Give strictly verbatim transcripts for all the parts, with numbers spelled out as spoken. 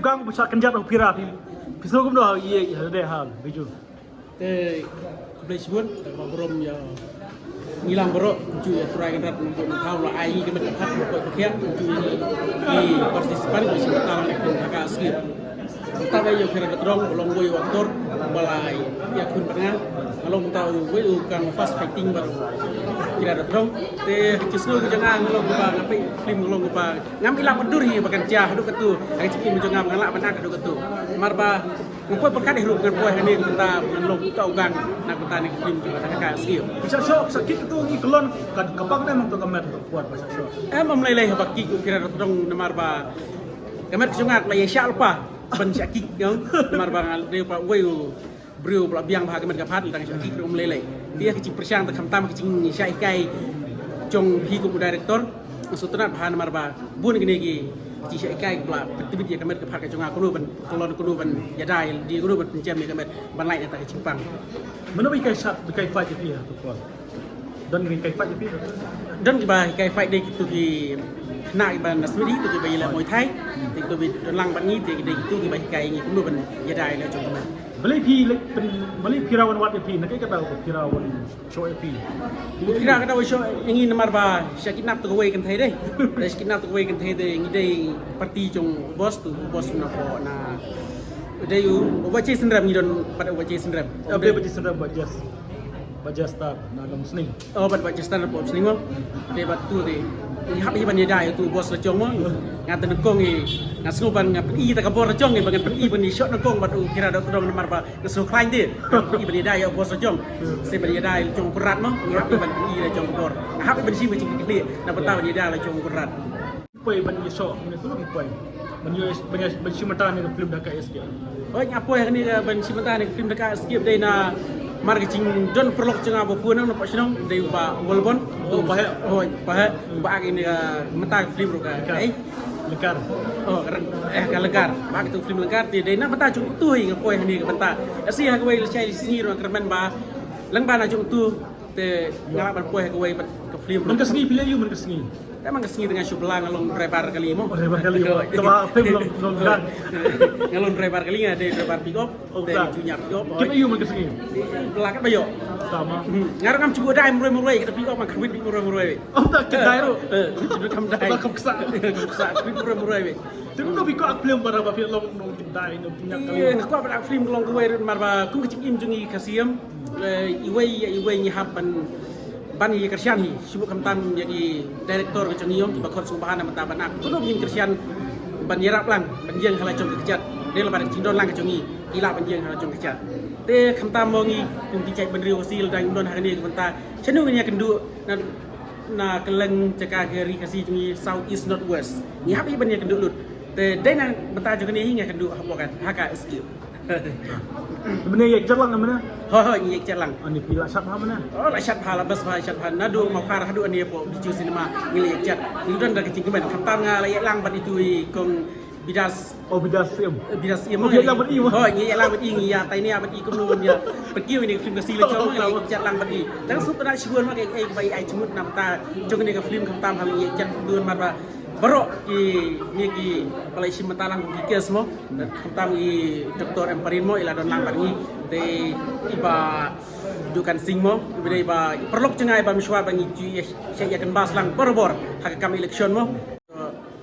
Kang ba shah kynjat u Pira phi. Phi sngewbha kumno ha ïa ha de ha Biju. Te khublei shibun da kaba burom ïa ngi lang baroh, kumjuh ïa Trai Kynrad Nongbuh Nongthaw la ai ngi ka met ka phad ka koit ka khiah, kumjuh ïa ngi ki participant ba shim bynta lang ïa ka Skip. Mynta ba ïa u Pira Dodrong ba long uwei u actor ba la ïakhun bad nga. Nga long mynta uwei u kang fast fighting bad u Pira Dodrong. Te ka jingsngew ka jong nga, nga long kaba nga peit film, nga long kaba ngam ïa lah ban dur hi ba kan jia haduh katto. Ka jingim jong nga ba ngan lah ban act haduh katto. Namar ba nga poi pyrkhat ïa ruh ngan poi hangne ka bynta ngan long uta u gang na ka bynta ne ka film jong ka Haka Skip. Sha sha sha kit katto ngi kyllon ka ka bang ne mang to ka met ka kuat ba sha sha. Em, ym lei lei haba kit u Pira Dodrong namar ba ka met ka jong nga la ïa shah lypa ban shah kit, you know, namar ba nga dei ba uwei u briew ba la biang bha ha ka met ka phad, la dang shah kit ruh ym lei lei. Te ïa ka jingpyrshang te khamtam ka jingshah hikai jong phi kum u director, nga sngewtynnat bha namar ba bun kine ki jingshah hikai ba la pyntbit ïa ka met ka phad ka jong nga, kumno ban kyllon, kumno ban ïada ïa lade, kumno ban pynjem ïa ka met ban lait na kata ka jingpang. Mano ba hikai shah, ba hikai fight ïa phi ha tu por? Don kiba hikai fight ïa phi? Don kiba hikai fight, dei kito ki khynnah kiba na Smit hi, kito kiba ïaleh Muay Thai, kito kiba don lang bad ngi, te dei kito kiba hikai ïa ngi kumno ban ïada ïa la jong ka met. Balei phi leh pyn, balei phi Pira wan wad ïa phi, na kaei kata u Pira wan shoh ïa phi? U Pira kata u shoh ïa ngi namar ba shah kidnap to kawei kynthei dei. Dei shah kidnap to kawei kynthei, te ngi dei party jong u boss, to u boss na pdeng na, dei u Bah Jason Rem, ngi don bad u Bah Jason Rem. Ap dei Bah Jason Rem, Bah Jas. Bah Jas Star na Umsning. Oh, bad Bah Jason Rem na Umsning mo. Te bad to te ngi hap hi ban ïada ïa uto u boss la jong mo. Nga te nyngkong ngi, nga sngew ban, nga pyni ïa ka bor la jong ngi, ba ngan pyni ban ïashoh nyngkong bad u Pira Dodrong namar ba nga sngew khlaiñ te. Nga pyni ban ïada ïa u boss la jong. Shisha ban ïada ïa la jong u Konrad mo. Nga hap hi ban pyni ïa la jong ka bor. Nga hap hi ban shim ka jingkitkhlieh na ka bynta ban ïada la jong u Konrad. Phi poi ban ïashoh, mano shuh phi poi? Ban ïa, ban ïa, ban shim bynta ne ka film Dhaka Escape. Hooid, nga poi hangne ka ban shim bynta ne ka film Dhaka Escape dei namar ka jingdon paralok jong nga ba phone na pdeng shnong, dei u Bah Walbon. Oh, Bah Heh. Hooid, Bah Heh. Ba act ïa kane ka, mynta ka film ruh ka, Lengkar. Eh? Lengkar. Oh, ka Reng-, eh, ka Lengkar. Ba act ïa ka film Lengkar, te dei na bynta jong uto hi nga poi hangne ka bynta. Lehse ha kawei lashai lashisngi ruh nga kyrmen ba lyngba na jong uto. Te nga lah ban poi ha kawei pat ka film. Man ka sngi phi leh aiu man ka sngi? Te man ka sngi te nga shu bylla, nga long driver kali mo. Oh, driver kali mo. Hooid. Te ba film long, long gang. Nga long driver kali, nga dei driver pick up. Oh, te nga ju ñiah pick up. Kit aiu man ka sngi? Bylla katba ïoh. Tama. Hmm. Nga ruh ngam ju buh dai marwei marwei, kata pick up man kyrwit marwei marwei. Oh, ta kit dai ruh. Eh, ju kam dai. Ba kam ksa. Kam ksa, kyrwit marwei marwei. Te kumno phi kwah film ba, ba phi long nongkit dai, nongñiah kali? Nga kwah ban act film long kawei ruh namar ba kum ka jingim jong ngi Khasi em. Eh, iwei ïa iwei ngi hap ban, ban ïa kyrshan hi. Shu khamtam ïa ki director ka jong ngi, ïa kiba khot sngewbha na bynta ban act. Kumno ngin kyrshan ban ïarap lang, ban ïeng ha la jong ka kjat. Dei lyngba ka jingdon lang ka jong ngi, ngi lah ban ïeng ha la jong ka kjat. Te khamtam mo ngi kum ki jaitbynriew Khasi, lada ngim don ha kane ka bynta, shano ngin ïakynduh na, na kylleng jaka ka ri Khasi jong ngi, South East North West. Ngi hap hi ban ïakynduh lut. Te dei na bynta jong kane hi nga kynduh hapoh ka Dhaka Escape. Mynne ïa kjat lang mynne? Hooid, hooid, ngi ïa kjat lang. Ani phi la shad bha mynne? Oh, la shad bha, la best bha, shad bha. Naduh Mawkhar haduh ani hapoh Bijou Cinema ngi la ïa kjat. Ngi don da ka jingkmen. Khamtam nga la ïa lang bad itu i kong Bidas. Oh, Bidas Siem. Eh, Bidas Siem. Oh, ngi ïa lang bad i mo. Hooid, ngi ïa lang bad i, ngi ïatai nia bad i kumno ban ïa pynkiew ïa kane ka film Khasi la jong, ngi la ïa kjat lang bad i. Tang sngewtynnat shibun ma, kaei kaei ba i ai jingmut na bynta jong kane ka film, khamtam ha ngi ïa kjat dun mar ba baroh kine kiba la shim bynta lang ki cast mo. Khamtam i Doctor M Parin mo i la don lang bad ngi. Te i Bah Dukan Singh mo, i ba dei ba i paralok jong nga i ba mynshuwa ba ngi ju ïa, ïa canvass lang barabor ha ka kam election mo.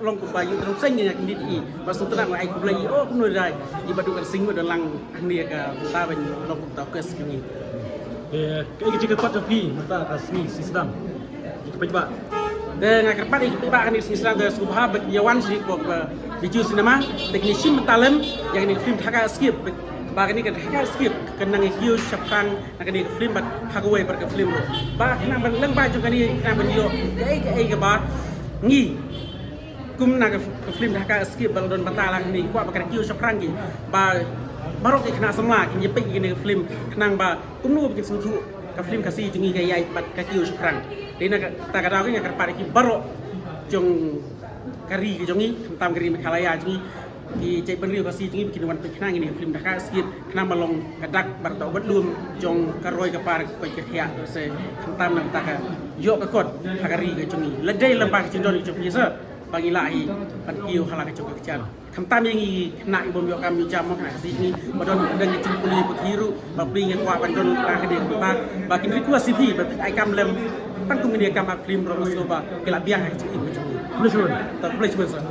Long kumba ïa u Trump seng nga kyndit i ba sngewtynnat nga ai khublei i, oh kumno dei i Bah Dukan Singh mo don lang hangne ka bynta ban long kumta u cast jong ngi. Te kaei ka jingkyrpad jong phi mynta ka sngi Sisdang? Jingkyrpad ba. Te nga kyrpad ïa ki paidbah kane ka sngi Sisdang te sngewbha ba kin ïa wan sha kane ka Bijou Cinema te kin ïa shim bynta lem ïa kane ka film Dhaka Escape. Ba kane ka Dhaka Escape kan nang ïa kiew shaphrang na kane ka film bad ha kawei pat ka film ruh. Ba khnang ban lyngba jong kane khnang ban ïoh kaei kaei kaba ngi kum na ka, ka film Dhaka Escape ba la don bynta lang hangne, kwah ba ka kiew shaphrang ki, ba baroh ki khynnah samla kin ïa peit ïa kane ka film khnang ba kumno ba kin sngewthuh ka film Khasi jong ngi ka ïaid bad ka kiew shaphrang. Dei na kata ka daw nga kyrpad ïa ki baroh jong ka ri ka jong ngi, khamtam ka ri Meghalaya jong ngi, ki jaitbynriew Khasi jong ngi ba kin wan peit khnang ïa kane ka film Dhaka Escape khnang ba long ka dak bad uta u badlum jong ka roi ka par ka koit ka khiah, se khamtam na bynta ka ïoh ka kot ha ka ri ka jong ngi. Lada dei lyngba ka jingdon ka jong phi sir. ba ngi lah hi ban kiew ha la ka jong ka ktien. Khamtam ïa ngi khynnah ki bym ïoh kam ïoh jam, khynnah Khasi ngi ba don, don ki jingpule puthi ruh, ba phi ngi kwah ban don ka khyndiat kumta, ba kin request ïa phi ba ai kam lem tang kum kine ki kam art film ruh, so ba ki la biang ha ka jingim ka jong ngi. Khublei shibun. To khublei shibun sir.